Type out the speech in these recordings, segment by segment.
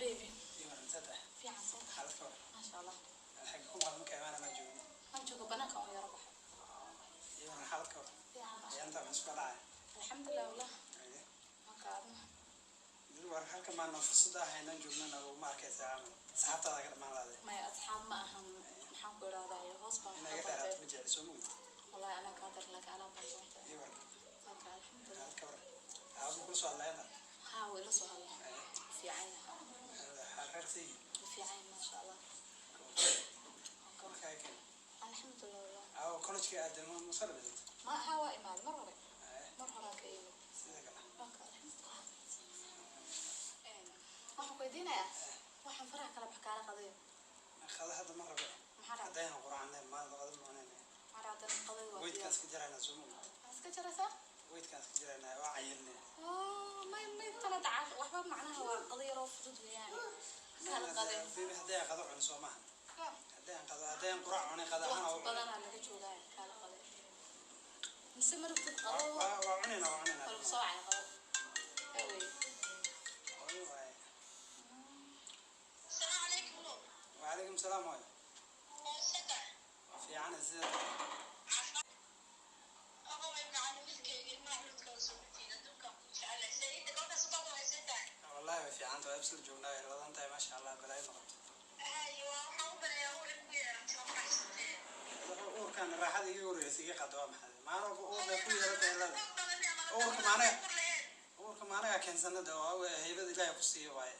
Baby. Iyo waran saddex. Fiican soo tahay. Xaalad ka waran? Maasha Allah. Xagga ku maqan marka imaana ma joogin. Waan jooga banaanka oo yaro baxay. Iyo waran xaalad ka waran? Fiican maasha. Ayaanta waxaan isku dhacay. Alxamdulilah wallah. Waan ka adna. Dil war halka maana fursad ah inaan joognana uma arkaysa camal. Saxaabtaada ka dhamaan lahayd. Maya asxaab ma ahan, maxaan ku idhahdaa, hoos baan Inaga ka dheeraato bartay. Ma jecli soo mugid. Wallahi anaa kaa dar laakiin alaab baan doontay. Iyo waran Waan ka alxamdulilah. xaalad ka waran? Aabu kula soo hadlayna. Haa, way la soo hadlay. Fiican yahay. Reer sii. Fiican yahay maasha Allah. Markaa keen. Alxamdulilah wallah. Aawo college-ka aadan ma soo dhaweysatay? Ma haa, waa imaaday mar hore. Mar horaan ka imid. Sida kale. Waan ka alxamdulilah. Waxaan ku weydiinayaa, waxaan faraha kala bax kaala qadayo. Qada hadda ma rabe. Maxaa dhacay? Haddayna quraacnay maanta qada ma cunayna. Maxaa dhacday? Qadayo waa Weydkaan diyaar. iska jaraynaa soo mugid. Maxaa iska jaraysaa? Weydkaan iska jaraynaa, waa cayilnay. May may tala daca waxba, macnaha waa qado yaroo fudud weeyaan. Kala qade. Baby, hadday aan qado cuno soo maaha. Hadday aan qado, hadday aan quraac cunay qada ahaan Waqti waa badanaa laga joogaa kala qade. Mise ma rabtid qado? Waa cunaynaa, waa cunaynaa. Waa lagu soo wacay qado. Hawey. Hooyo waaye. السلام عليكم. وعليكم السلام hooyo. سكر. Waa fiican sida. أبو ابن wiilkayga ilmaha xuludka oo soo gurtiin adduunka ku jecelahay sayida gabadha subax haysataa. Wallahi way fiican tahay, waa isla joognaa, way ladan tahay maasha Allah, balaayo noqoto. Hay, waa waxaan u barayaa uur ku yeelatay oo faraxsatee. Uurkan raaxada iga horreysay iga qaado waa maxay? Maalin walba uur bay ku yeelatay leeda. Uurka maanaga uurka maanaga keensanada waa haybada Ilaahay ku siiyo waaye.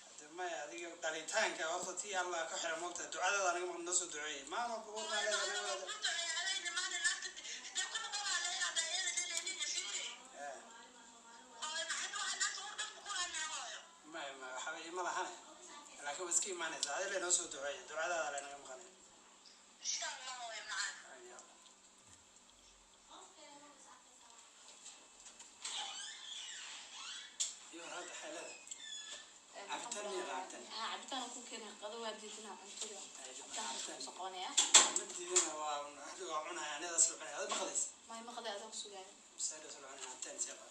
Hade maya, adiga dhalitaanka horta tii Allah ka xira moogta, ducadaada aniga maqan noo soo duceeyey. Maalin walba uur baa leedahay. Maya maya, waxba ima lahane. Laakiin waa iska imaanaysaa. Adiga lee noo soo duceeyey, ducadaada lee naga maqanay. Ayo. Iyo hadda xeelada. Cabitaan miyaa cabitaan? Haa, cabitaan aan ku keenay, qado waa diidinaa cuntada. Cabitaan ku soo qabanaya. Ma diidina, waa waa cunaya, anidaas la cunaya. Adiga maqlays? May maqday, adaa ku sugaaya. Masaa'il la cunaya cabitaan si qaba.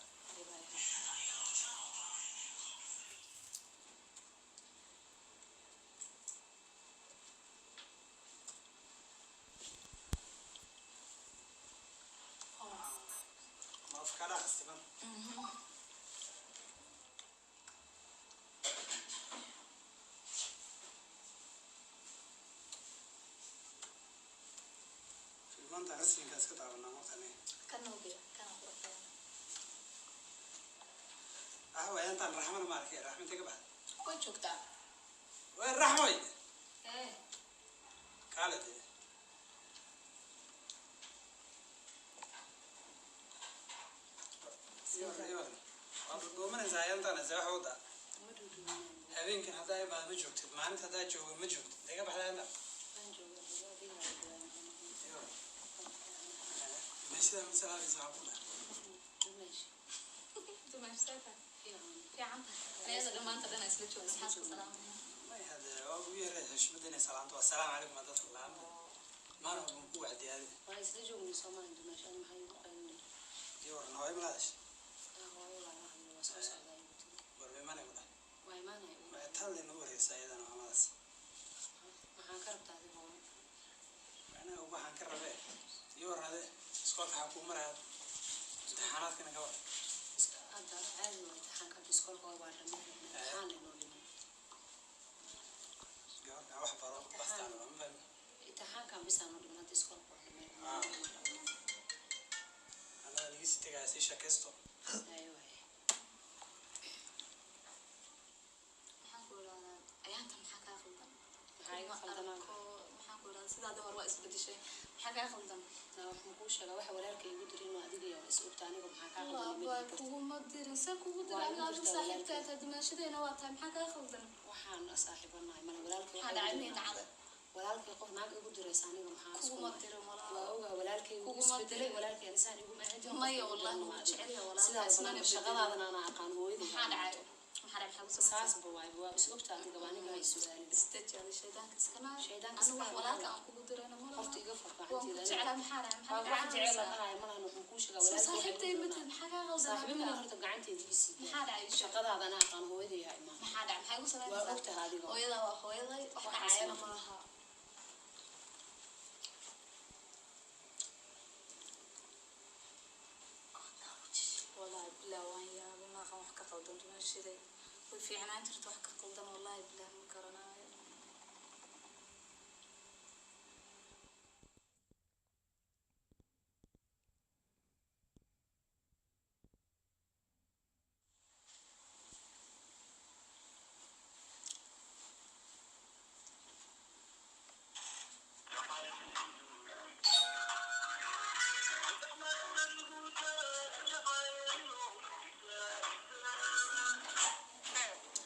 Ma afkaadha akhristiman? Filmaanta rasmiga iska daawanaa marka aniga. Kan noogeya, kana qurux badan. Ah, waa intaan Raxmana ma arkay, Raxma intee ka baxday? Way joogtaa. Waa Raxmoy. Ee. Kaale dee. Iyo iyo. Waa dhuumanaysaa intaan isee wax wada. Ma dhuudhuumanayno. Habeenkan haddaa imaado ma joogtid, maalinta haddaa joogo ma joogtid. Intee ka baxday intaan? Waan joogaa, adiga waa joogaa. Iyo. Meeshada ma salaadaysa waxaa ku dhahay. Dumaashi. Dumaashtaata. Fiican. Fiican tahay. Ayada dhammaanta dhan isla joogna, maxaad ku salaamanaya? May hade waa ugu yaray xushmada inay salaanto, waa salaamu calaykum dadka laanta. Maalin walba ku wacdiyaa adiga. Waa isla joogna Soomaali dumaashi, ani maxaa igu qaylinay? Iyo waran hooyo ma lahadashay? Ah, hooyo waa la hadlay, waa soo socdaa igu tiri. War ma imaanay ku dhahay? Waa imaanaya igu. Waxay tan leen ugu horeysaa iyadana maamadaas. Maxaan ka rabtaa adiga hooyo? Macnaha waxaan ka rabee. Iyo waran ade iskoolka waxaa kuu maraya imtixaanaadkana ka war. Hadda caadi waa imtixaanka, hadda iskoolka waa dhammaanay, imtixaan laynoo dhiman. Gabarka wax baro bastaan ma fahmi. Imtixaankan bisaan noo dhiman, hadda iskoolka waa dhammaanay. Ah. Anaa laga sii tagaya sii sheekaysto. Ayo waaye. Maxaan ku idhahdaa, ayaanta maxaa kaa qaldan? Maxaa iga qaldanaa? Arko, maxaan ku idhahdaa, sidaadii hore waa isbedeshay. Maxaa kaa qaldan? Naa wax ma kuu sheegaa, waxa walaalka igu dirin oo adiga iyo is ogta, aniga maxaa kaa qaldan ma Waa dhihi kartid. kuguma dirin, see kugu Waa diray? igu Aniga adigu dirtaa saaxiibtaa walaalkay. tahay, dumaashadayna waa tahay, maxaa kaa qaldan? Waxaan saaxiibanahay male walaalkay. Maxaa dhacay? Miyay dhacday? Walaalkay qof naag igu diraysa, aniga maxaa isku Kuguma nahay? dirin walaal. Waa ogaa walaalkay wuu Kuguma isbedelay dirin. walaalkay anisaan iguma ahaan jirin. Maya, Qofka igu wallahi dirin wuu waa jecel adiga. yahay walaalkaa, Sidaas ismana banaanba bedelin. Shaqadaadana anaa aqaan hooyadii Maxaa baa dhacay? dhacay. Maxaa dhacay? Maxaa ku samaysay? Saasba waay, waa is ogta adiga, aniga ha is su'aalin. Istajaali shaydaanka iskana. Shaydaanka Anigu iska wax naar. Walaalka aan kugu dirayna ma laha. Horta iga fur Waan ku gacanteeda. jeclaa, maxaa dhahay? Waa Maxaa wax jecel gacanaysaa? la dhahayo malahan, wuxuu kuu sheegaa Soo walaalkay. saaxiibtay ma tihid, maxaa kaa qaldan Saaxiibimana adiga? horta gacanteeda ii sii. Maxaa dhacay? Shaqadaada anaa aqaan, hooyaday ha imaan. Maxaa dhacay? Maxay ku Waa samaynaysaa? ogtahay adiga. Hooyadaa waa hooyaday, wax Waxaas dhacayana ma ma laha. Wallaahi bilaa waan yaabay, ma aqaan wax ka qaldan dumaashiday. Way fiicnaan jirta, wax ka qaldan wallaahi bilaa ma garanaayo.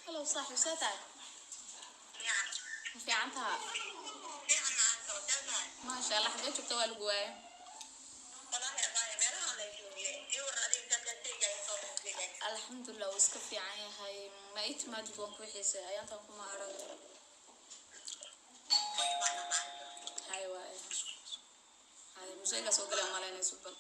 Hello saaxiib, see tahay? Ma fiican taha? Maasha Allah, xagee joogta? Waa lagu waaya. Alxamdulilah, wuu iska fiican yahay. Ma ii timaadid? Waan kuu xiisay, ayaantan kuma arag. Hay waaye, hay museygaa soo galay malaynayso bal.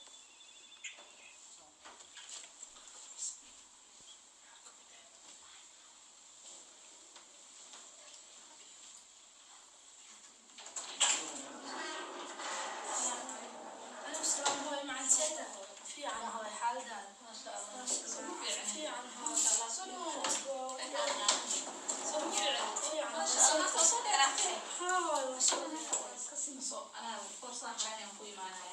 السلام هوي مع السيدة في عن هوي حالدان ما شاء الله في عن هوي في عن Maasha Allah, soo dheeraatay. ها هوي ما شاء الله. Iska sinso, anaa foorsaan xaraynayaan ku imaanaya.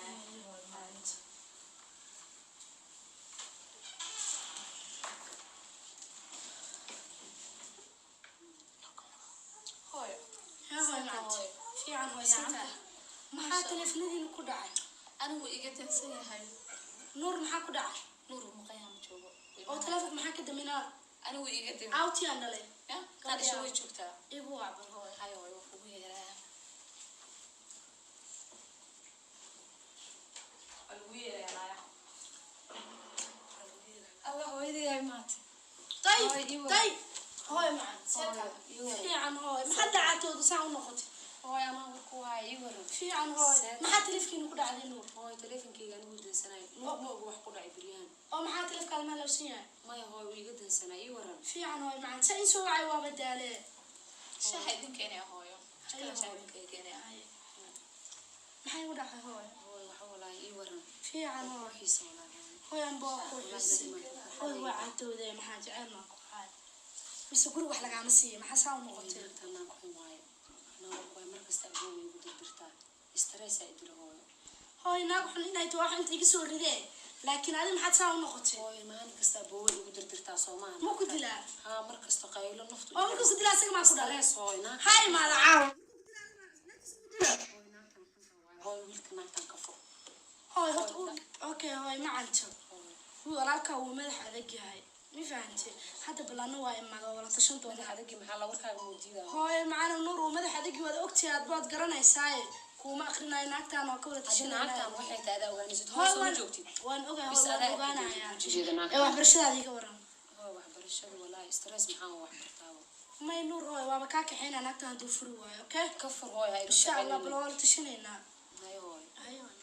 Hooyo. ها هوي مع في عن هوي سيدة maxaa taleefanadiina ku dhacay? Anigu iga dansan yahay. Nuur maxaa ku dhacay? Nuur uu maqan yahay, ma joogo. Oo taleefanka maxaa ka daminaa? Anigu iga dami. Caawtiyaan dhalay. Ya qaadisho way joogtaa. Igu wacbar hooy. Hayo hooyo, wax kugu yeeraa. Waa lagu yeerayaa. Allah, hooyaday ay maatay. طيب. Hooy, ii waran. طيب hooy macaan. Hooyo, ii waran. Fiican hooy, maxaa dhacatooda saa u noqotay? Hooyo, anaa warku waaya, ii waran. Fiican hooy. Maxaa taleefkiina ku dhacday, Nuur? Hooyo, taleefankeyga anigu dansanaayo. Nuur ma oga wax ku dhacay beryahan. Oo maxaa taleefkaada maa lawsan yahay? Maya hooyo, wuu iga dansanaa. Ii waran. Fiican hooy macaan, sa in soo wacay waaba daalee. Shaaha idin keenaya hooyo. Jikada shaaha idinkaga keenaya. Maxay u dhacay hooy? Hooyo, waxa walaahi ii waran. Fiican hooy. Xiisa walaahi hooyo. Hooy anba waa ku xiisay hooy, waa caatooday, maxaa jecel maa ku haay mise guri wax lagaama siiya? Maxaa saa u noqotay? Naagta naag xun waaye. Anaa warku waaye, markasta aboo way igu dirdirtaa. Stress aa i dilo hooyo. Hooy, naag xun inay tahay wax inta iga soo ridee, laakiin adi maxaad saa u noqotay? Hooyo, maalin kasta aboo way igu dirdirtaa, soo maaha? Ma ku dilaa? Haa, mar kasta qaylo naftu. Oo markuu ku dilaa isaga maa ku dhalay? Stress hooyo, naag. Ha imaada caawa. Hooyo, naagtan xunta waaye. Hooyo, wiilka naagtan ka fur. Hooy horta okay hooy macanto, walaalkaa wuu madax adag yahay, ma fahantay? Hadda balana waa imaada waa wala tashan Madax doonaa. adagi maxaa la warkaaga muudiidaa? Hooy macana, Nuur uu madax adagi waad ogtahay, aad baad garanaysaaye, kuuma akrinaayo naagtaan, waa ka wada Adi tashanayna. naagtan waxay tahay adaa ogaanaysid. Hooy Hooyo, soo ma waan joogtid? waan ogahay. Bis Hooy waan adaa ogaanayaa. jeeda Ee naagtan. waxbarashadaada iga waran. Hooyo, waxbarashadu walaahi stress, maxaa waa waxbartaaba. May Nuur hooy, waaba kaa kaxaynaa naagtaan hadduu furi waayo, okay? Ka fur hooyo, ha igu Insha Allah shaqaynina. bal waa wala tashanaynaa. Hayo hooyo. Hayo hooy.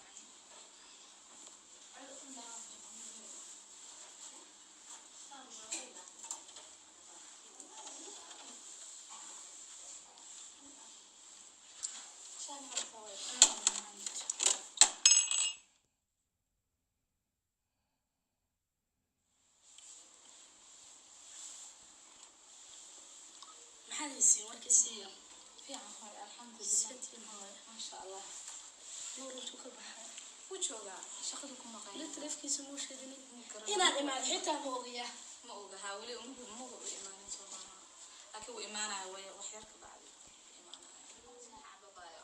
Maxaad haysiin warkii siiya? Fiican hooyo, alxamdulilah. Sitiin hooy. Maasha Allah. Nuur intuu ka baxay? Wuu joogaa, shaqadu ku maqan Weli yahay. taleefkiisa muu sheeginin? Garanayo. Inaad imaado xitaa ma ogaya. Ma oga, haa, weli mugu u imaanin soo maaha, laakiin wuu imaanaya way wax yar ka bacdi imaanaya. Cababaayo.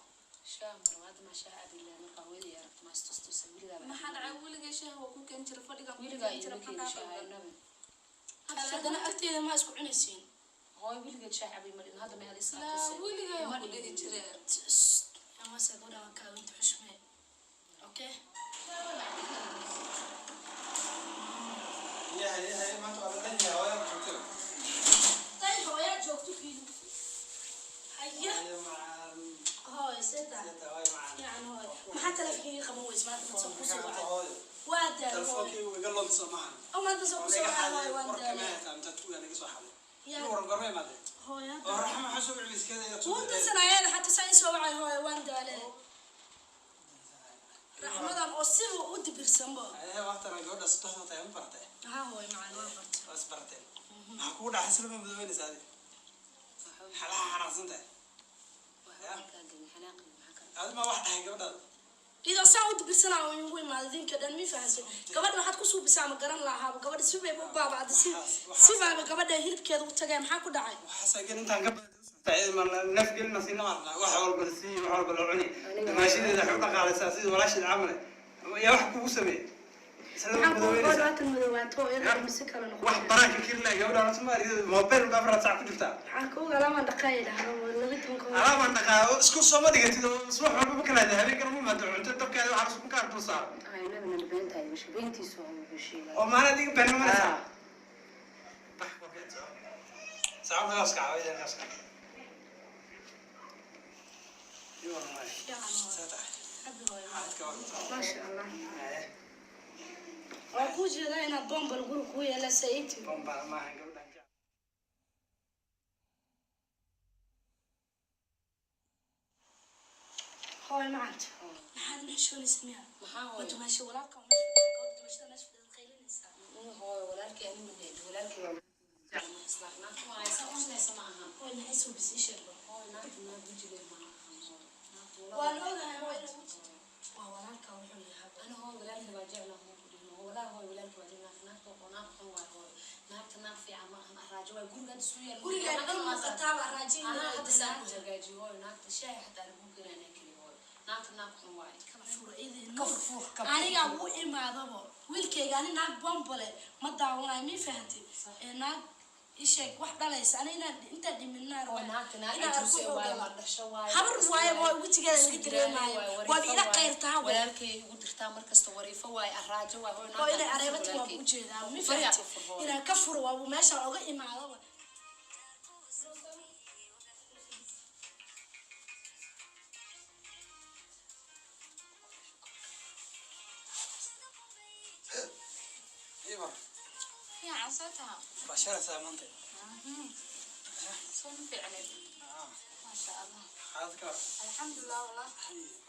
Shaah maro hadda maa shaah cabi lahaa markaa hooyaday aragto maa istustusa weligaaba. Maxaa dhacay? Weligay shaaha waa ku keeni jira fadhigan ku Weligaa keeni jira. iima keeni Maxaa shaaha kaa qaldan? nabi. Haddana agteeda ma isku cunaysiin? Hooyo, weligeed shaah cabi ma dhihin, hadda may adis. Laa, weligay waan ku dhihi jireen. Amase gabadha waan kaa inta xushmee, okay? Haye haye haye, maanta waa la dhan yahay, hooyaa ma joogto. Tay hooyaa joogto kiilu. Haya. Hooy, seta. Fiican hooy. Maxaa teleefankayga qaban weyse maanta dad soo kusoo wacay? Waa daalay hooy. Oo maanta soo kusoo wacay hooy, waan daalay. Yaa. Hooy, hadda. Wuu dansanayeen xataa saa isoo wacay hooy, waan daalay. Raxmadan oo siba u dibirsanbo. Haa hooy, macallin waan bartay. Maxaa kugu dhacay? Silma madoobeynaysa adi, xalaha xanaaqsan tahay. Waxba kaa gelin xanaaqi maxaa ka Adi ma wax dhahay gabadhaada? Idoo saa u dibirsanaa oo igu imaada idinka dhan mi fahansan. Gabadha waxaad ku suubisaa ma garan lahaaba. Gabadha si bayba u baabacday, si si baaba gabadha hilibkeeda u tagay. Maxaa ku dhacay? Waxaasaa gelin intaan ka badan neef gelina siina marnaa, wax walba la siiyi, wax walba la cuni, damaashadeeda waxay u dhaqaalaysaa sidii walaasheed camal. Yaa wax kugu sameeyey? Isla Maxaa ku madoobeynaysaa. waatan madowaato oo iyada mise kale noqon. Wax baraanka kiri lahay gabadha horta ma mobile baa 4 saac ku jirtaa. Maxaa ku ogaa dhaqaaya dhahdo 12. Alaabaan dhaqaa oo isku sooma dhigatid oo subax walba ma kala hada habeen kale ma imaado cunto dabkaada waxaa isku kaa dul saaro. Ay nabina beentahay masha beentiisu waa wuxuu sheegay. Oo maalin adiga been mamanaysaa. Saacad nagaas kaca, wayda nagaas kaca. Ii waran waay. See tahay? Xaalad ka waran? Maasha Allah. Waa kuu jeedaa inaad bombal guri kuu yeela saiti. Bombal maaha gabadhan jecel. Hooy macanta, maxaad maxshoonaysa miya? Maxaa waa hooyo? dumaasho walaalka oo meesha fadhiyo, gabadha dumaashada meesha fadhida qaylinaysaa. Hooyo, walaalkii anigu need walaalkii waa islaam naagta waa haysa cunaysa ma ahan. Hooy, maxay suubisay? Ii sheeg bal. Hooyo, naagta naag wejigeed ma ahan hooyo. Naagta Waan walaalkii ogahay hooy inaad weji waa walaalka wuxuu yahay. Ana hooyo walaalkii waa jeclahay ma ku dhihno walaahi. Hooyo, walaalkii waa jeclahay. Naagta oo naag xun waay hooyo, naagta naag fiican ma ahan, arraajo waay. Gurigaan suu yaal Gurigaan dhan muuqataaba raajin. Anaa hadda saan ku hagaajiyo hooyo, naagta shaahi xataa lagu keenaa keli. Hooyo, naagta naag xun waay. Ka fur, ka fur. Aniga wuu imaadabo wiilkayga, ani naag bombole ma daawanayo, mii fahantay? Ee naag isheeg wax dhalaysa ani inaan intaa dhiminaa. Hooyo, naagta naag cajuuse waaye, waa dhasho waaye. Habar waaye waa wejigeeda laga dareemayo, waad ila qayrtaa wa. Walaalkay igu dirtaa markasta, wariifo waaye, arraajo waaye hooyo. Oo inay areebati waa ujeedaa, mi fahantay? Inaan ka furo waabu meesha oga imaadaba. Ii waran. Fiican, soo taha. Waa shalaysaa maanta. Soo ma fiicneed? Ah, Maasha Allah. xaalad ka waran? Alxamdulilah wallah.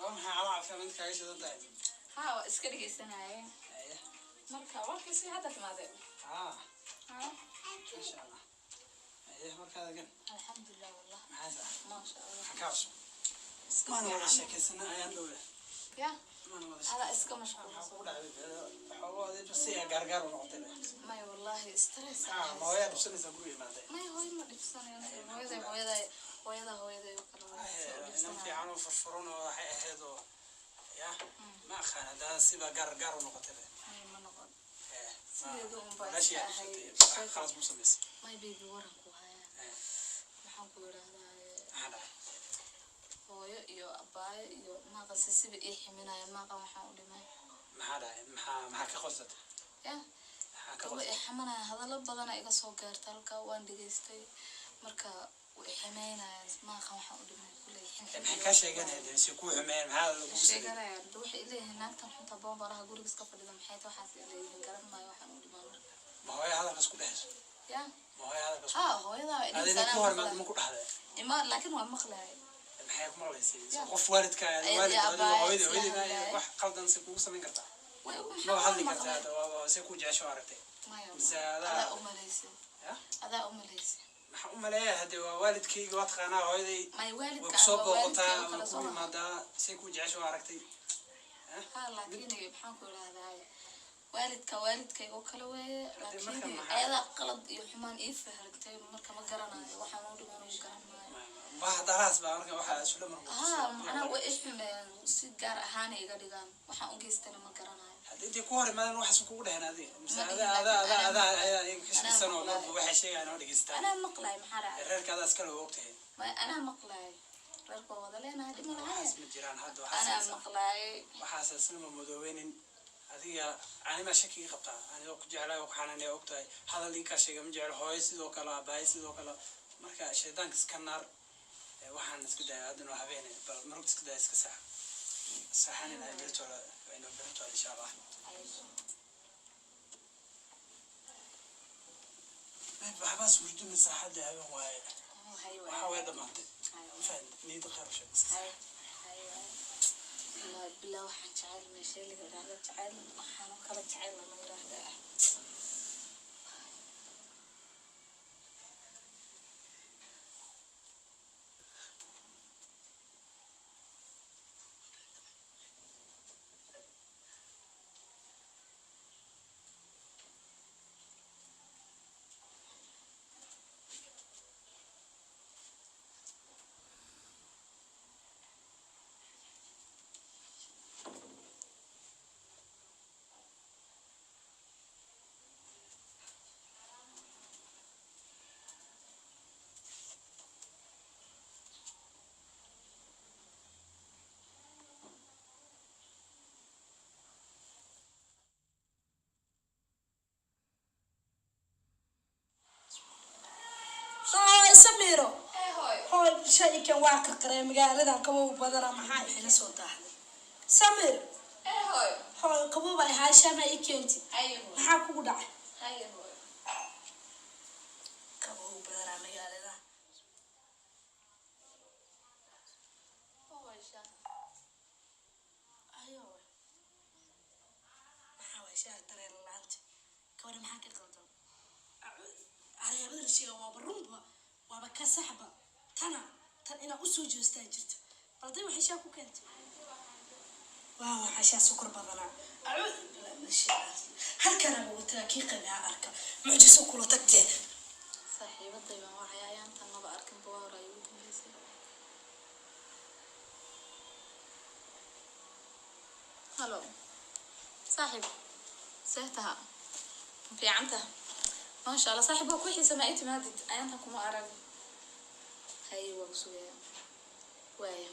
Waa maxay cala caafimaad maanta kaaga shidan tahay? Haa, waa iska dhegeysanaaye. Haye. Marka warkii si hadda timaadee. Ah, Haa. maasha Allah. Haye, markaada gan. Alxamdulilah wallah. Maxaa saa? Maasha Allah. Maxaa kaa cusub? Iska Maana wada fiican. sheekaysana ayaan dhowle. Ya. Maana wada Adaa sheekaysan. iska Maxaa mashquulsan. kugu dhacay? Xoogoo adiga si ay gaargaar u noqotay. Maya wallahi stress. Maxaa ma hooyaa dhibsanaysaa guriga imaatay? Maya, hooyo ma dhibsanayo. Hooyaday hooyaday hooyada hooyaday oo kale waa soo Inan dhibsanaya. fiican oo furfuran oo waxay ahayd oo ya ma aqaan haddana siba gaar gaar u noqotay. Maya, ma noqon. Eh, Sideedu unbaa walaashii iska aad ahay. dhibsatay, wax khalas mu samaysay. My baby, waran ku hayaa. Eh, Maxaan ku idhaahdaa? maxaa dhacay? Hooyo iyo abaayo iyo maaqa si siba ii ximinaya, maaqa waxaan u dhimay. Maxaa dhacay? Maxaa ka qosatay? Ya. Maxaa ka Way qosatay? i ximanaya, hadallo badana iga soo gaarta halka, waan dhegaystay. Marka way i ximeynayaan, maaqa waxaan u dhimay kuley. Maxay kaa sheeganayeen? Dee, si kuu xumeeyeen, maxaa lagu sameeyey? Sheeganayaan waxay leeyihiin naagtan xunta boonbaraha guriga iska fadhida, maxay tahay waxaas ay leeyihiin? Garan maayo waxaan u dhimaa marka. Ma hooyo hadalkaas ku dhehayso? Ya. Ma hooyo hadalkaas ku Haa, hooyadaa waa adina idin ku hormaad ma ku dhahday? Ima, laakiin waa maqlahay. Maxay ku maqlaysay? Ya. Qof waalidka Ayadii waalid adiga aabbahay hooyadii isla hooyadii hadlaayay. wax qaldan si kugu samayn kartaa? Way Ma maxaa hadli maqlay? kartaa hadda, waa si ku jecesho aragtay. Maya. Mise adaa Adaa u malaysay. Ya? Adaa u malaysay. Maxaa u maleeyaa hadde? Waa waalidkayga, waa taqaanaa hooyaday. Maya, Way waalidka kusoo waa waalidka booqataa, oo kale way soo ku maha. imaadaa, say ku jecesho aragtay. Haa, laakiin maxaan ku idhahdaa, waalidka waalidkay oo kale weeye. Hadee marka laakiin ayadaa qalad iyo xumaan ii fahamtay, marka ma garanayo waxaan u dhiman, ugu garan maayo. Waa dalaas baa marka waxaa isula mar. Haa, macnaha way i xumeeyaan, si gaar ahaan iga dhigaan, waxaan u geystana ma garanayo. Haddii intay ku hor imaadeen waxaas kugu dheheen adiga mise Ma adaa dhihin, adaa adaa laakiin adaa anaa ayaa iyaga ka shakisan oo anaa marba waxay sheegayaan oo dhegeystaan. Anaa maqlaay, maxaa dhacay? Reerka adaa iskale waa ogtahay. Anaa maqlaay, reerka waa wada leenahay, dhib ma lahaye. Waxaas ma jiraan hadda. Anaa Waxaas maqlaay. Waxaas islama madoobeynin adiga, animaa shakiga qabtaa, anigoo ku jeclay oo ku xanaanaya ogtahay, hadal ii kaa sheega ma jeclo, hooyo sidoo kale, aabbahay sidoo kale, marka shaydaanka iska naar. Ee, waxaan Waxaan iska daya haddana waa habeene, bal marugta iska daya, iska seexa seexaninahay. Beritoole waynu beritoole insha Allah. Babe, waxbaas hurdina saaxadda habeen waaye. Waxaa way dhamaatay, ma fahamtay? Niyadda khayr u sheeg, iska seexa. Wallahi bilaa waxaan jecel meesha laga yidhaahdo jecel, waxaan oo kala jecel lama yidhaahda. Hooy Samiro, hooy shaykan waa qarqaree magaaladan qabow badana, maxaa ila soo daahday? Samir, hooy qabow ay haashaama ii keentid, maxaa kugu dhacay? Qabow badanaa magaalada. Ayo, maxaa waay shaah dareen la'aanta gabadha? Maxaa ka qaldan? Areebada la sheega waaba runba, waaba ka saxba. Tana tan inaa usoo joostaa jirta. Balday waxay shaa ku keentay, waa waxaa shaa sokor badanaa. Acuudu billahi min shaytaan. Halkanaa wataa kii qabaa arka mucjiso kula tagtee. Saaxiibaday baan wacay, ayaantan maba arkin, baa hore ay ugu dambeysay. Halo saaxiib, see taha? Ma fiican taha? Maasha Allah saaxiib, waa ku xiisa ma ii timaadid? Ayaantan kuma arag. Haye, waa ku sugayaa waaya.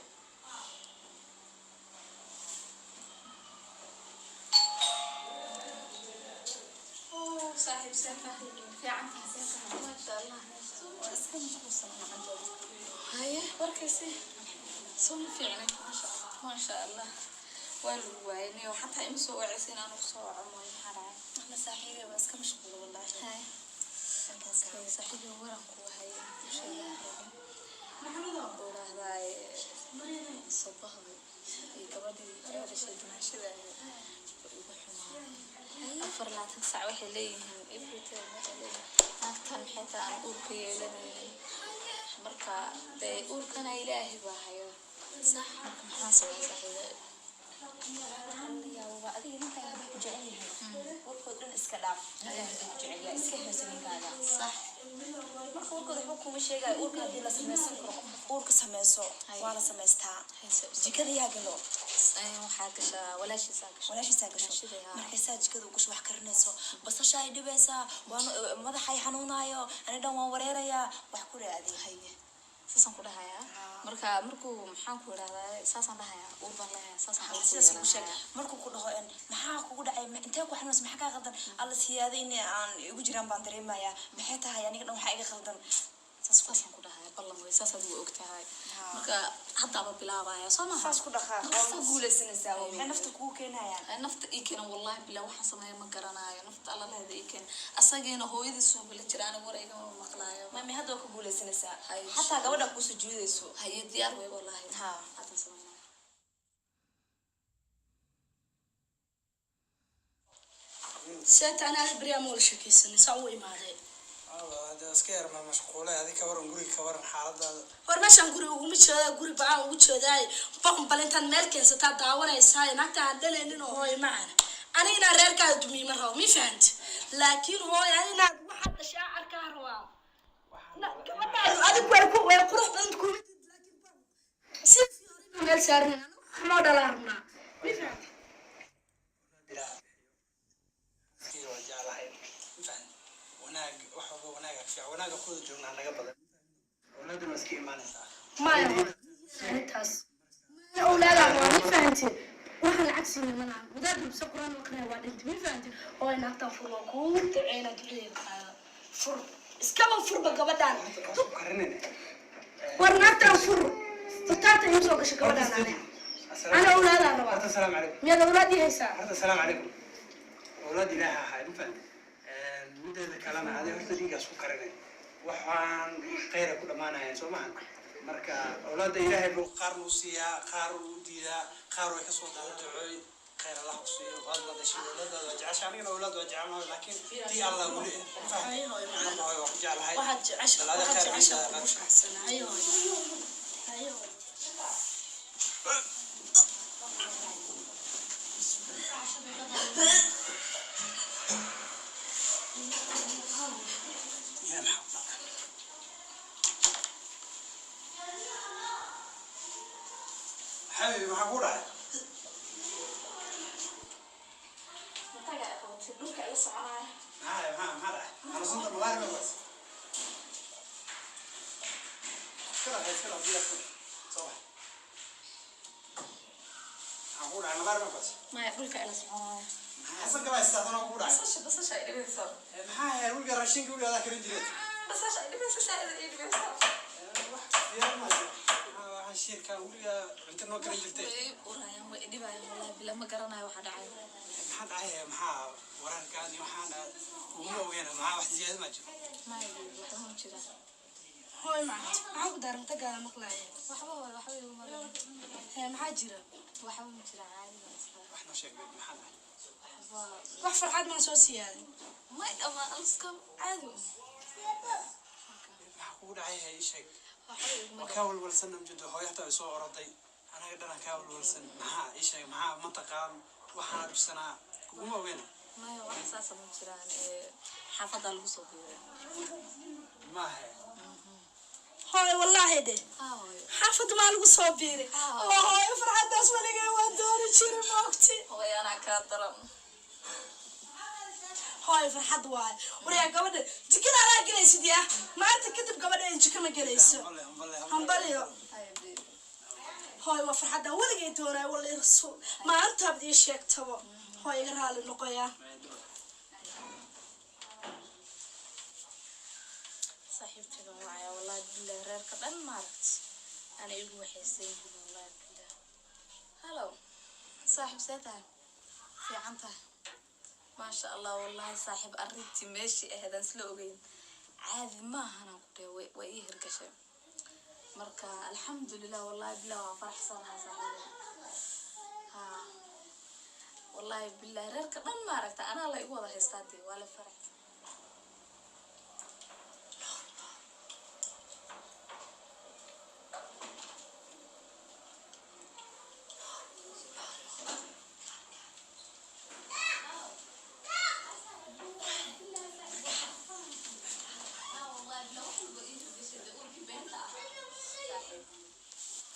Oh, saaxiib, see tahay? Fiican tahay? See tahay? Maasha Allah. Waa iska mashquulsan macaan. Haye, warkaysi soo ma fiicnay? Maasha Allah. Waa lagu waayay niyo, xataa ima soo wacaysa inaan u soo waco mooyo. Maxaa dhacay? Alla saaxiibay, waa iska mashquula wallaahi. Haye, saaxiibay, waran kuu hayay sheegaa ku idhaahdaa sobahda iyo gabadhii ee dhashay dumaashada igu xumaa. 24 saac waxay leeyihiin every time, waxay leeyihiin naagtan maxay tahay aan uurka yeelanaynin? Marka dee uurkana Ilaahay baa hayo. Marka maxaan sameeyaa, saaxiibay? Waxaan la yaabaa adiga ninkaaga hadduu ku jecel yahay, warkood dhan iska dhaaf. Ninkaaga hadduu ku jecel yahay, iska hayso ninkaaga. Marka warkood waxba kuma sheegayo. Uurka haddii la sameysan karo, qofka uurka sameyso waa la samaystaa. Jikada yaa galo? Waxaa gashaa walaashiisaa gasho. Walaashiisaa gasho. Walaashiday, haa. Markaysaa jikada u gasho, wax karinayso, basasha ay dhibaysaa, waan madaxay xanuunaayo, ani dhan waan wareerayaa, wax ku raadi. Haye, saasaan ku dhahayaa. Marka markuu maxaan ku idhahdaa, saasaan dhahayaa, uur baan leeyahay, saasaan uur ku Sidaas ugu sheeg. yeelanayaa. Markuu ku dhaho maxaa kugu dhacay? Intee ku xanuunsan? Maxaa kaa qaldan? Alla siyaada in aan igu jiraan baan dareemayaa. Maxay tahay? Aniga dhan waxaa iga qaldan, saas ku Saasaan ku dhahayaa, ballan wey, saasaad ugu og tahay. Marka haddaaba bilaabaya, soo maha? Saas ku dhaqaaq, waa ku guuleysanaysaa. Maxay nafta kugu keenayaan? Ay, nafta ii keena wallahi bilaa waxaan sameeya ma garanaayo. Nafta alla leeda ii keena, asagiina hooyadii soo bala jira, aniga wareygama maqlaayo. Mami, hadda waa ku guuleysanaysaa. Haye. Xataa gabadha kuu sujuudayso. Haye, diyaar wey wallahi. Haa. Haddaan sameynaya. Seeta anaa beryaa ma wala sheekaysanay, saa u imaaday. Hade iska yar ma mashquulay. Adi ka waran guriga, ka waran xaaladaada? War meeshaan guri uguma jeedaa, guri ba-aan ugu jeedaay. Bambal intaad meel keensataa daawanaysaa naagta aan dhalaynin oo hooyo macana. Aniga inaan reerkaada dumiye ma rabo, mi fahanti? Laakiin hooyo, ani inaad waxaad dhashaa arkaa rabaa. Gabadhaadu adigu way ku way qurux badan kuma, laakiin si fiican meel saarnay moo dhalaa rabnaa, mi fahanti? Ilaah bixiyo, waa jeclahay, ma fahanti? Wanaag wax walba wanaaga ka fiican, wanaaga kuwada joognaa naga badan, awlaaduna waa iska imaanaysaa. Maya, arrintaas awlaadaa rabaa, mi fahanti? Waxaan lacag siiyey malaha, wadaad dubse Quraan aqriya waa dhintay, mi fahanti? Oo naagtan fur, waa kuu duceyna, ducadeeda qaada. Fur, iskaba furba gabadhaan. Karinayna. War naagtan fur. Xisaabta igu soo gashay gabadhaan aniga. Ana awlaadaan rabaa. Horta asalaamu calaykum. Miyaad awlaad ii haysaa? Horta asalaamu calaykum. Awlaad ilaaha ahaa, ma fahamtay? Mideeda kalena adee horta dhiiggaas ku karinay, waxaan khayra ku dhammaanayaan, soo maha? Marka awlaadda ilaahay buu qaarna u siiyaa, qaar uu u diidaa, qaar way kasoo daadacooy. Khayr Allah ku siiyo, waad la dhashay, awlaadaada waa jecesha, anigana awlaad waa jecelnahay, laakiin tii Allah uu leeyahay, ma fahamtay? Marka hooyo, waa ku jeclahay. Waxaad jecesha Bal adee waxaad khayr jecesha ciidaada kugu qaad. faraxsanaa. Hayo hooyo, hayo hooyo. Yaa maxaa ku dhacay? Xabiibi, maxaa ku dhacay? Mataga ay qabatay, dhulka ila soconaya. Maxaa dhacay? Xanuunsanta malaria ma bas? Iska dhaq, iska dhaq, biyaha iska dhaq. Soo bax. Maxaa ku dhacay? Malaria ma bas? Maya, dhulka ila soconaya. Maxaa xasan kala haystaa tanoo kugu dhacay? Basasha, basasha ay dhibayso. Maxaa ahayd weligaa raashinka weligaa adaa karin jireed? Basasha ay dhibayso, saaid ay dhibayso. Wax diyaar ma jiro. Maxaa waxaan shiirkaa weligaa cunto noo karin jirtay? Way urayaan, way dhibayaan, wallahi bila ma garanayo waxa dhacay. Maxaa dhacay? Maxaa wararkaan iyo waxaan uguma ogeena? Maxaa wax ziyaado ma jiro? Maya, waxba ma jiraan. Hooy macant, maxaa ku daaran tagaada maqlaaya? Waxba waay, waxba iguma lahayn. Hee, maxaa jira? Waxba ma jiraan, caadi baan iska. Wax noo sheeg, maxaa dhacay? Waxba. Wax farxad maa soo siyaaday? May dhamaan alska caadi un. Maxaa kugu dhacay? Ii sheeg. Waxba iguma Waa kaa walwalsan ujeedo, hooyo hataa way soo oroday, anaga dhanan kaa walwalsan. Maxaa ii sheeg, maxaa ma taqaan waxaan dhibsanaa kuguma ogeena? Maya, wax saasa ma jiraan, ee xaafaddaa lagu soo biiray. Maahe? Hooy, wallaahi de? Haa hooyo. Xaafad maa lagu soo biiray? Oo hooyo, farxaddaas waligay waa dooni jiray, maogti? Hooyo, anaa kaa daran. Hooyo, farxad waaye. Waryaa, gabadha jikada anaa gelaysid, yaa maanta kadib gabadha ay jika ma gelayso. Hambale, hambale. Hambaliyo. Haya baby. Hooy, waa farxadda weligay doonaay, wallahi rasuul maalintaabad ii sheegtabo. Hooy, iga raali noqoyaa. Saaxiibtaydan wacaya, wallahi billahi reerka dhan maaragt ana igu waxaysan yihiin, wallahi billahi. Hello saaxiib, see tahay? Fiican tahay, maasha Allah. Wallahi saaxiib, arrintii meeshii ahayd aan isla ogeyn caadi maahanaan ku dhahay, way ii hirgashay. Marka alxamdulilah, wallahi billahi waan faraxsanahay saaxiib. Ha, wallahi billahi reerka dhan maaragta anaa la igu wada haystaa, dee waa la faraxsan.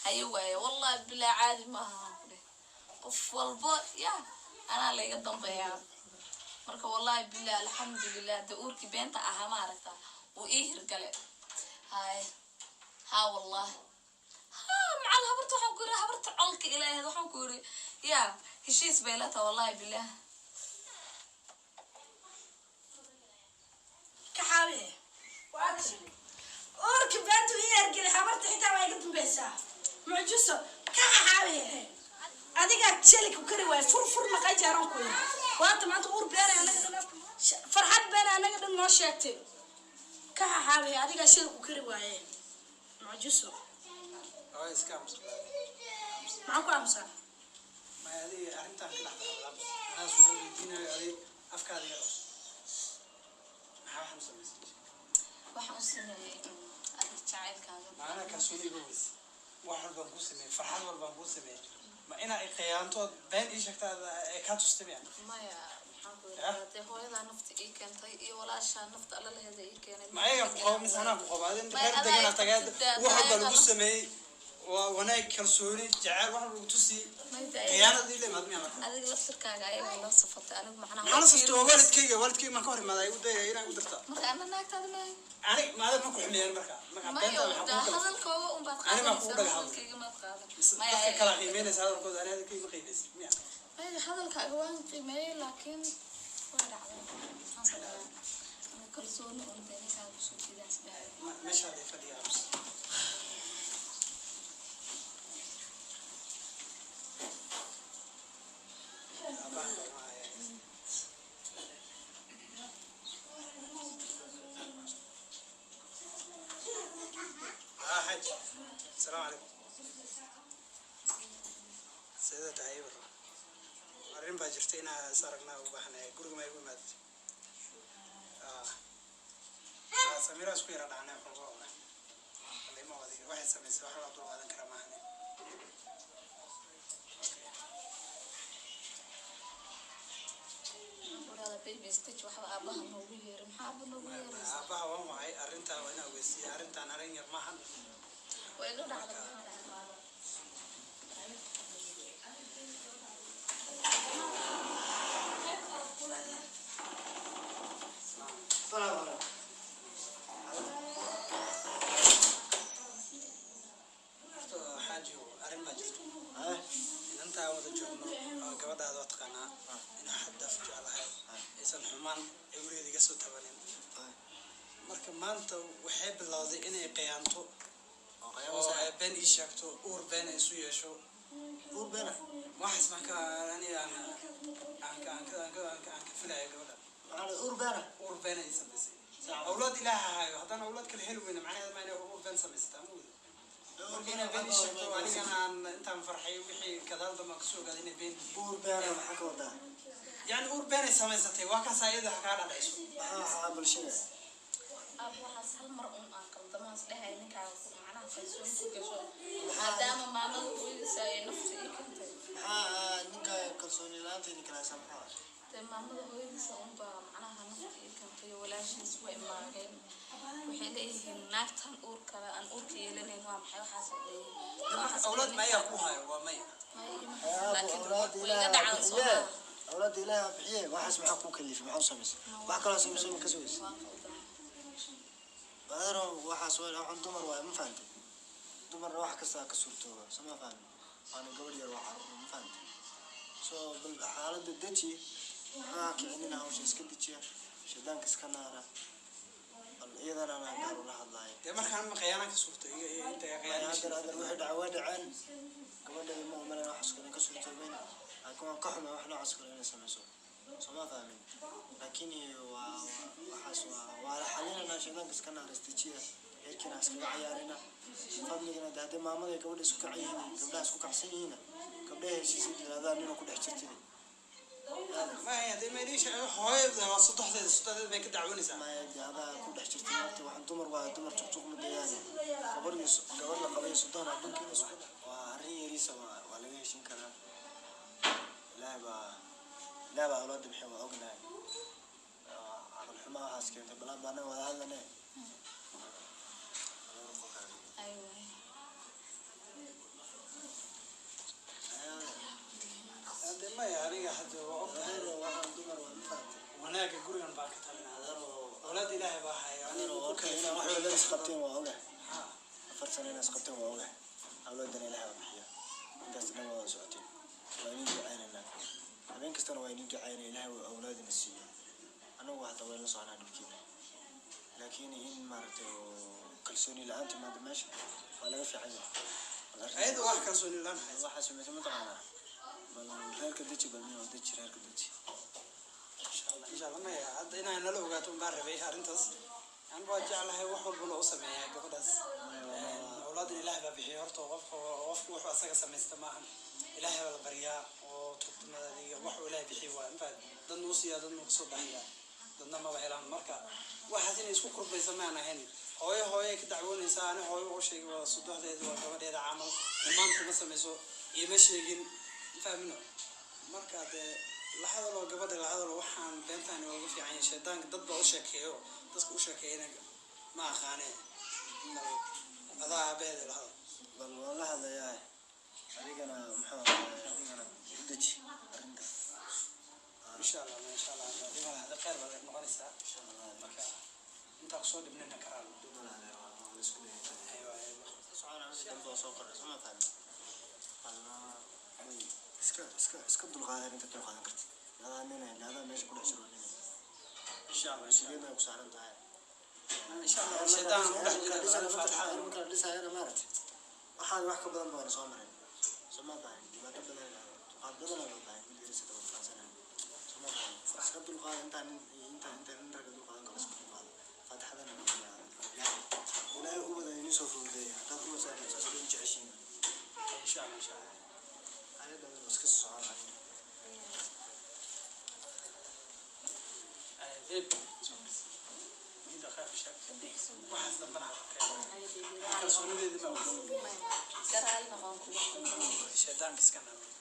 Haye waaye, wallahi bilaa caadi maaha aan ku dheh, qof walbo ya anaa layga dambeeyaa. Marka wallahi bilaa alxamdulilah, de uurkii beenta ahaa maaragta wuu ii hirgale. Haye, ha, wallahi ha, macal habarta waxaan ku yiri, habarta colka ilaaheed waxaan ku yiri, ya heshiis bay la tahay, wallahi bilah. Ka xaabi uurka beentu ii ergelay, habarta xitaa waa iga dambaysaa. Mucjiso ka xaabi, adigaa jeli ku kari waay, fur fur maqay jaaran ku yiri. Waata maanta uur beenay anaga dhan farxad beenay anaga dhan noo sheegtay. Ka xaabi, adigaa shil ku kari waaye, mucjiso. Hooyo, iska aamus. Maxaan ku aamusaa? Maya, adiga arrintan ka dhex baxda, aamus. Anaa su'aal weydiinayo, adiga afkaada iga qabso. Maxaa waxaan u samaysay? Waxaan u sameeyey adig jacaylkaaga. Macnaha kalsooni iga weyse, wax walbaan kuu sameeyey, farxad walbaan kuu sameeyey, ma inaa i khiyaantood been ii sheegta ee kaa tustay miya? Maya, maxaan ku yidhahdaa, dee hooyadaa nafta ii keentay iyo walaashaa nafta alla laheeda ii keenay. Ma ayaga ku qabo mise anaa ku qabo? Adin Maya, reer adaa deganaa i tagaad, qabtid, wax walbaa adaa lagu nafta- sameeyey, waa wanaag, kalsooni, jacayl, wax walba lagu tusiyey. Maya, dee ayaga- Khiyaanadii la imaad miya marka? Adiga laftirkaaga ayaga la safatay, anigu macnaha Maxaa la waa saftay? Waa waalidkayga, waalidkayga maan ka hor imaaday u dayaya inaa u dirta? Marka ana naagtaada maahay. Ani maada ma ku xumeeyaan marka Maya, beenta maxaa daa kugu kalifay? hadalkooga unbaad Ani maa kugu qaadanaysaa, dhagaxaday? hadalkayga maad qaadan. Mise Maya, dadka kala qiimeynaysa hadalkooda, ani hadalkayga ma qiimeysid miya? Maya, hadalkaaga waan qiimeeyey, laakiin waa dhacday. Maxaan sameeyaa? Anigu kalsooni un dee ninkaaga kusoo jiidaan isdhahay. Meeshaada fadhiya, aamus. Asalaamu calaykum. Sidee tahay ibro? Arrin baa jirta inaa is aragnaa u baahanahay. Guriga ma igu imaadid? Samira isku yara dhacnay xoogaa ole. Lima adiga waxay samaysay wax loo dulqaadan karaa maahane. Walaala baby stage waxba aabaha noogu yeeray, maxaa aaba noogu yeeraysa? Aabaha waan wacay, arrintaa waa inaa ogeysiiya. Arrintaan arrin yar maahan. Waa iga dhacda, maxaa dhacay? Salaam calaykum. Horta xaaji, arrin baa jirto. Inantaa wada joogno oo gabadhaada waa taqaanaa inaa xad dhaaf jeclahay, aysan xumaan ay weligeed iga soo tabanin. Marka maanta waxay bilowday inay khiyaanto oo ay been ii sheegto, uur been ay isu yeesho. Uur beena? Waxaas baan ka aniga aan aan ka aan ka aan ka aan ka aan ka filaya gabadha. Maxaa uur beena? Uur been ay samaysay. Awlaad Ilaaha hayo, haddaan awlaad kale heli weyna, macnaheeda ma inay uur been samaysata ama weyda. Marka inay been ii sheegto, anigana aan intaan farxay, wixii gadaal dambe aan kasoo ogaaday inay been yihiin. Uur beena maxaa ka wadaa? Yani uur beenay samaysatay, waa kaas ayada ha kaa dhadhacayso. Maxaa bulshada? Aab, waxaas hal mar un aan qaldamaas dhahay ninkaaga ku macnaha kalsooni ku gasho, maadaama maamada hooyadiisa ay nafta ii keentay. Maxaa ninka kalsooni la-aanta idin kala haysaa, maxaa? Dee maamada hooyadiisa unbaa macnaha nafta ii keentay. Walaashiis way maageen, waxay leeyihiin naagtan uur kale aan uurka yeelanayn waa maxay, waxaas leeyihiin. Awlaad mayaa ku hayo? Waa maya. Laakiin Awlaad way iga Ilaaha dhacaan soo bixiye. maaha? Awlaad Ilaaha bixiye. Waxaas maxaa kuu kalifay? Maxaa u samaysay? Wax kaloo samaysay ma ka sugaysa? Waan qaldan. Adeero, waxaas waa waxaan dumar waaye, ma fahantay? Dumarna wax kasta ka suurtooba, soo ma fahmin? Waana gabadh yar, waa carruur, ma fahantay? So bal xaaladda deji, maxaa kicinina? Hawsha iska dejiya, shaydaanka iska naara. Bal iyadana anaa gaar ula hadlaayo. Dee markaan ma khiyaana ka suurto inta khiyaana? Hadar wixii dhacay waa dhaceen. Gabadha ma umalayn waxaas kale ka suurtoobeyn, laakiin waan ka xumay wax noocaas kale inay samayso, soo ma fahmin? Laakiin waa waxaas waa la xalinanaa. Shaydaanka iska naara, isdejiya, reerkiina iskaga cayaarina fadligana. De haddii maamada iyo gabadha isku kacan yihiin, gabdhaha isku kacsan yihiina, gabdhaha heshiisay yirahdaan inuu ku dhex jirtid. Maya, hadee ma idin sheego, hooyada waa sodoxdeeda, sodoxdeeda bay ka dacwoonaysaa. Maya, dee adaa ku dhex jirtay maanta. Waxaan dumar waa dumar, juqjuq ma dayaane. Gabar iyo gabar la qabay soddon adduunka inay isku waa arrin yariisa, waa laga heshin karaa. Ilaahay baa awlaada bixiya, waa ognahay. Caqli xumaa waxaas keentay. Balaa baa anaga wada hadlane. Ay waay. Hadee maya, aniga hadda waa ogtahay. Adeero, waxaan dumar waa, ma fahantay? Wanaaga gurigan baa ka talinaa. Adeero. Awlaad Ilaahay baa haya, aniga Adeero, ku horta inaa wax walba isqabteen waa ogahay. 4 sano inaa isqabteen waa ogahay. Awlaadana Ilaahay baa bixiya. Intaas dhan waa wada socoteen. Waa idin ducaynaynaa habeen kastana, waa idin ducaynaya Ilaahay uu awlaadina siiyo. Annagu hataa waa la soconaa dhibkiina, laakiin in maaragtay oo kalsooni la-aan timaado meesha waa laga fiican yahay. Bal Ayada wax kalsooni laan haysa. Waxaa samaysay mataqaanaa? Bal reerka deji, bal nin oo deji, reerka deji. Insha Allah, insha Allah. Maya, hadda inaa nala ogaato un baan rabay arrintaas. An waa jeclahay, wax walbana u sameeyaa gabadhaas. Awlaadan Ilaah baa bixiya. Horta qofka wuxuu asaga samaysta maahan, Ilaahay baa la baryaa oo tugtamada adiga wax uu Ilaahay bixiy waa infaad dadna u siiyaa, dadna u kasoo dahiyaa, dadna maba helaan. Marka waxaas inay isku kurbaysa maan ahayn. Hooyo hooyay ka dacwoonaysaa. Ani hooyo u sheegay waa sodoxdeeda, waa gabadheeda camal, imaan kuma samayso, iima sheegin, fahmino. Marka dee la hadalo gabadha, la hadalo. Waxaan beentaan waa uga fiican yahay. Shaydaanka dad baa u sheekeeyo, dadka u sheekeeyana ma aqaane. Adaa aabaheeda la hadal. Bal waan la hadlayaa. Adigana muxuu ahaay, adigana u deji arrinta. Insha Allah, insha Allah, dhib malaha, khayr baad noqonaysaa. Insha Allah. Marka intaa kusoo dhibnina karaan. Dhib malaha, waa la isku leeyahay. Aywa, aywa. Socona dambe waa soo kordhay, soo ma fahmin? Bal way iska dulqaadan inta dulqaadan kartid. Adaa nina, adaa meesha ku dhex jiro nina. Insha Allah, insha Allah. Mas-uuliyadna ay ku saaran tahay. Insha Allah, shaydaan u dhex jira faataxada. Marka la dhisayana, maaragtay, waxaan wax ka badan baan soo marin, soo ma fahmin? Dhibaato badan, dulqaad badan loo baahan. Wiil yarisa daba fahansanahay, soo ma fahmin? Iska dulqaada intaan inta nin ragga dulqaadan karo, iska dulqaada. Faataxadana Ilaahay ubada idin soo fududeeya haddaad ubad. saas idin jeceshiin. Insha Allah, insha Allah. Aniga dhan iska socon aniga. Babe, midda khayr sheeg. Waxaas dambana ha keeno. Kalsoonideedii ma Garaali noqon kuwa. Shaydaanka iska naabo.